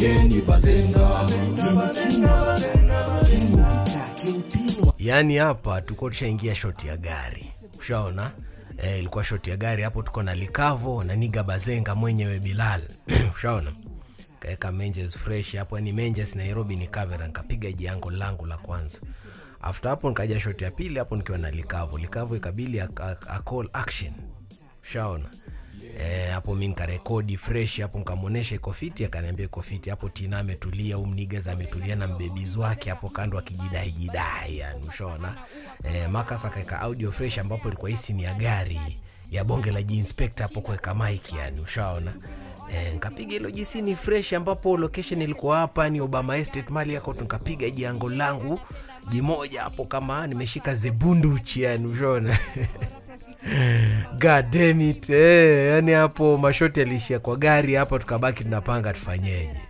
Yeni bazenga. Yani hapa tuko tushaingia shot ya gari. Ushaona? Ilikuwa shot ya gari hapo, tuko na Likavo na Niga Bazenga mwenyewe Bilal. Ushaona? Kaeka Menjes fresh hapo, ni Menjes Nairobi ni kamera, nikapiga jiango langu la kwanza. After hapo nikaja shot ya pili hapo nikiwa na Likavo. Likavo ikabili a call action. Ushaona? Hapo mimi nikarekodi fresh hapo, nikamuonesha iko fiti, akaniambia iko fiti. Hapo Tina ametulia, umnigeza ametulia na mbebizi wake hapo kando akijidai jidai yani, ushaona? Makasa akaeka audio fresh ambapo ilikuwa hisi ni ya gari ya bonge la G Inspector hapo kuweka mic yani, ushaona? Nikapiga hilo GC ni fresh ambapo location ilikuwa hapa ni Obama Estate mali yako, nikapiga jiango langu jimoja hapo kama nimeshika zebunduchi yani, ushaona? God damn it. Yani hapo mashoti yalishia kwa gari hapo, tukabaki tunapanga tufanyeje.